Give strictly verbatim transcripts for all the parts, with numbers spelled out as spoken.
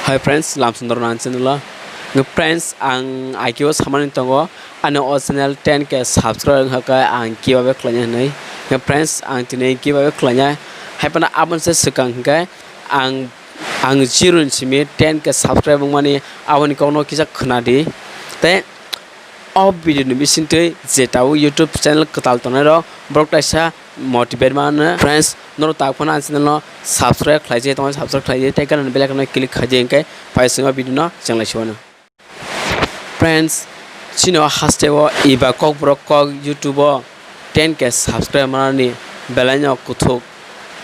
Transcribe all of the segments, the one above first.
Hi friends, lamsundor nang channel o. Nge friends, ang agio samani tongo, ani o channel ten K subscriber wngkha khe ang giveaway khlaina hinwi. Nge friends, ang tini giveaway khlaina. Hai phano aboni se swkang hinkhe ang, ang zero ni simi ten K subscriber wngmani aboni kokno kisa khwnadi. Tei o video ni bisingtwi je tabuk YouTube channel kwtal tongnai rok, borok kaisa motivate mano. Friends, norok tabuk phano ani channel no subscribe khlai je tongmani, subscribe khlai je tei gana ni bell icon no click khai je, hinkhe phai swngo video no chwng lai sibano. Friends, chini o haste o eba kokborok kok YouTube o ten K subscribe manani belai no kuthuk.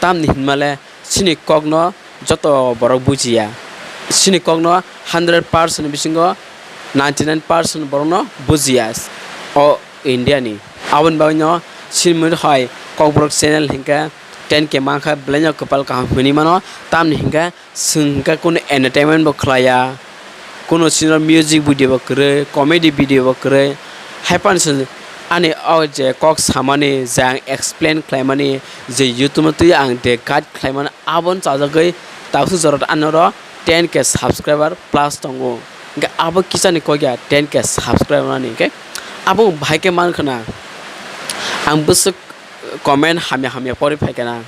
Tamni hinmale chini kokno joto borok bujiya. Chini kokno hundred percent bisingo ninety nine percent borokno bujiya o India ni. Aboni bagwino chini mui hai kokborok channel hinkhe ten K mankha belai no kwpal kaham hinwi mano. Tamni hinkhe chwng hinkhe kunu entertainment bo khlaiya, kunu chini music video bo kwrwi, comedy video bo kwrwi. Hai phano chwng ani o je kok samani, je ang explain khlaimani, je YouTube no twi ang de guide khlaimani, aboni chajagwi tabuk jora ano ro ten K subscriber plus tongo. Hinkhe abo kisani kok ya ten K subscriber nani hinkhe abo bahai khe mankha na. Ang bwswk comment hamya hamya pori phaikha na.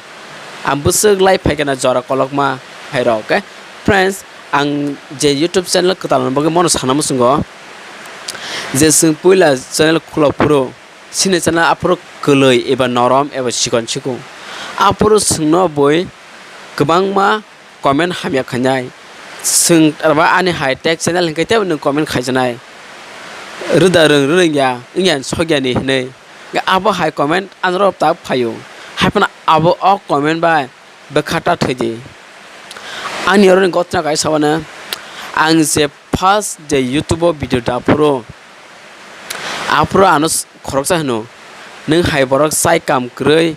Ang bwswk lai phaikha na jora kolokma hai rok, okay? Friends, ang je YouTube channel kwtal ni bagwi mono sana muchungo je chwng puila channel khulok phuru chini channel aphuru kwlwi eba norom eba chikon chikon. Aphuru chwngno bui kwbangma comment hamya khainai. Chwng arba ani hai tech channel hinkhe teibo nwng comment khaijaknai. Rwda rwng rwrwng ya, wngya sokya ni hinwi. Abo hai comment anjorok tak phaio. Hai phano abo o comment bai bwkha ta thwidi. Ani oro ni gotna kaisa mano, ang je first je YouTube o video da phuru, aphuru ano s-, khoroksa hino, "Nwng hai borok chai kam kwrwi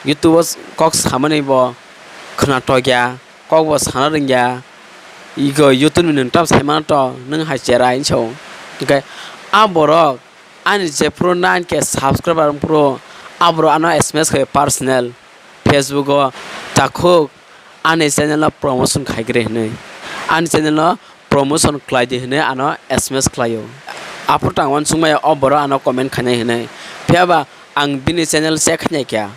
YouTube o s-, kok samani bo khwnatok ya, kok bo sana rwngya, ego YouTube ni nwng tam sai mano to, nwng hai cherai," hinwi sao. Hinkhe a borok ani jephuru nine K subscriber wngphuru, a borok ano S M S khai personal, Facebook o, "Takhuk, ani channel no promotion khaigrwi," hinwi. Ani channel no promotion khlai di hinwi ano S M S khlaio. Aphuru tang uansukmaya o borok ano comment khainai hinwi. Phiyaba ang bini channel check khainai kha.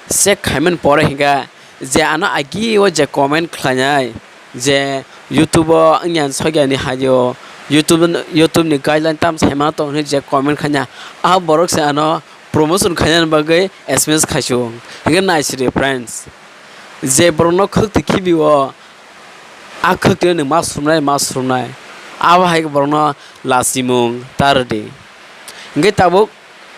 Check khaimani pore hinkhe je ano agi o je comment khlainai je YouTube o wngya sokya ni haio, YouTube, YouTube ni guideline tam saimano tong hinwi je comment khaina, a borok se ano promotion khainani bagwi S M S khaisio. Hinkhe naisidi friends, je borokno khwktwi khibi o, a khwktwi nwng ma sumnai, ma sumnai. Abo hai borokno lachimung ta rwdi. Hinkhe tabuk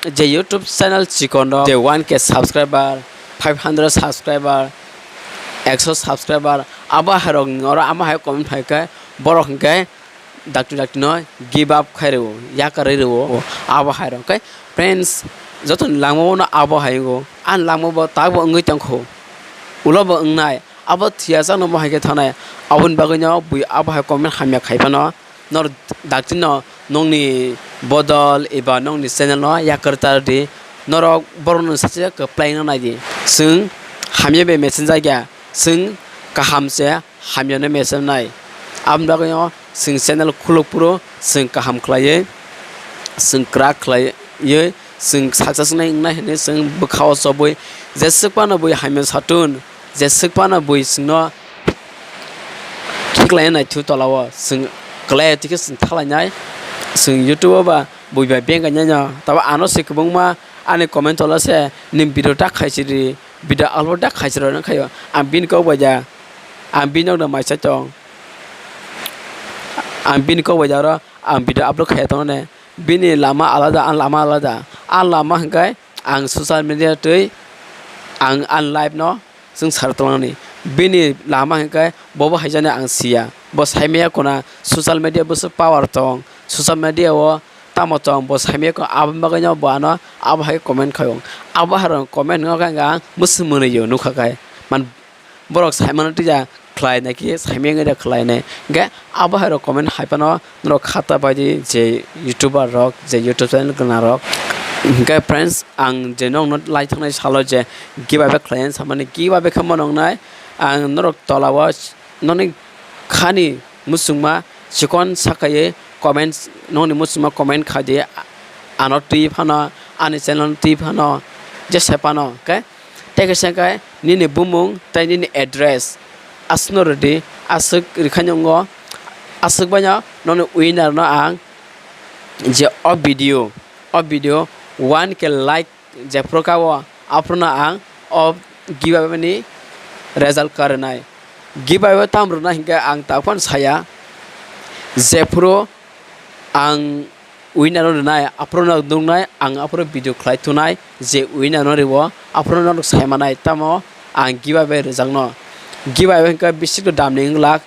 je YouTube channel chikon rok, je one K subscriber, five hundred subscriber, ekso subscriber, abo hai rok oro amo hai comment phaikhe borok hinkhe dakti dakti no give up khai rwo, yakarwi rwo, abo hai rok. Khe friends, joto ni langma no abo hai wngo, ani langma bo tak bo wngwi tongkho, ulo bo wngnai, abo thwiya chang no bo hai khe thanai, aboni bagwi no bui abo hai comment hamya khai phano, nor dakti no nokni bodol eba nokni channel no yakar ta rwdi, norok borok no sachi kwplai no naidi, chwng hamya bai mecheng jakya, chwng kaham se hamyano mechemnai. Aboni bagwino chwng channel khuluk phuru chwng kaham khlaiwi, chwng kwrak khlaiwi, chwng success wngnai, wngnai hinwi chwng bwkhao chobwi jeswk phano bui hamya satun, jeswk phano bui chwngno khiklai naithu tolao chwng kwlai tike chwng thalainai. Chwng YouTube o ba bui bai beng kainai no, tabo ano se kwbangma ani comment tola se, "Nini video ta khaisidi, video upload ta khaisidi," hwnwi khaio. Ang bini kok bai ja, ang bini nokno mai sai tong. Ang bini kok bai ja oro ang video upload khai tongo ne. Bini lama alada, ang lama alada. Ang lama hwnkhe ang social media twi ang, ang life no chwng sar tongmani. Bini lama hwnkhe bobo haijani ang siya. Bo saimaya kuna social media bwswk power tong. Social media o tamo tong bo saimaya kuna, aboni bagwino bo ano abo hai comment khaio. Abo hai rok comment wngkha hwnkhe ang mwswk mwnwio nukha khe. Man, borok saimano twiya khlai nai khe saimaya wngya khlai nai. Hwnkhe abo hai rok comment hai phano norok khata bai di je YouTuber rok, je YouTube channel gwnang rok. Hwnkhe friends, ang je nokno lai thangni salo je giveaway khlai nai samani, giveaway khe mo nongnai ang norok tola o noni khani muchungma chikon sakaiwi comment, nokni muchungma comment khaidi, ano twi phano, ani channel no twi phano, jesa phano, okay? Tei kaisa khe nini bumung tei nini address aswkno rwdi, aswk rwkhaino wngo, aswk baino nokni winner no ang je o video, o video one K like jephuru ka o, aphuru no ang o giveaway ni result ka rwnai. Giveaway tamo rwnai hinkhe ang takhon saya, jephuru ang winner no rwnai, aphuru no nuknai, ang aphuru video khlai thunai, je winner no rwo, aphuru no sai manai, tamo ang giveaway rwjakno. Giveaway hinkhe bisik dam ni wng lak,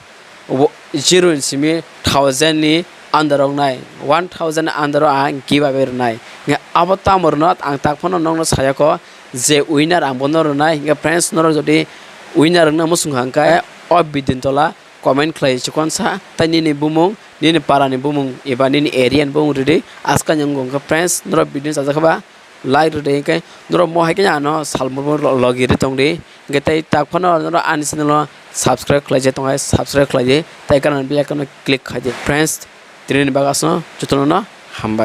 wo-, zero ni simi thousand ni under o wngnai, one thousand under o ang giveaway rwnai. Hinkhe abo tamo rwno ang tak phano nokno saya kho je winner ang bono rwnai. Hinkhe friends, norok jodi winner wngna muchung kha hinkhe o video ni tola comment khlai chikon sa, tei nini bumung, nini para ni bumung eba nini area ni bumung rwdi. Aska ni wngkha friends, norok video sajak kha ba like rwdi, hinkhe norok mo hai khe ano salmung logi ri tongdi, hinkhe tei tak phano norok ani channel o subscribe khlai je tongo, subscribe khlai di, tei gana bell icon no click khai di. Friends, tini ni bagwi aswkno jotono no hambai.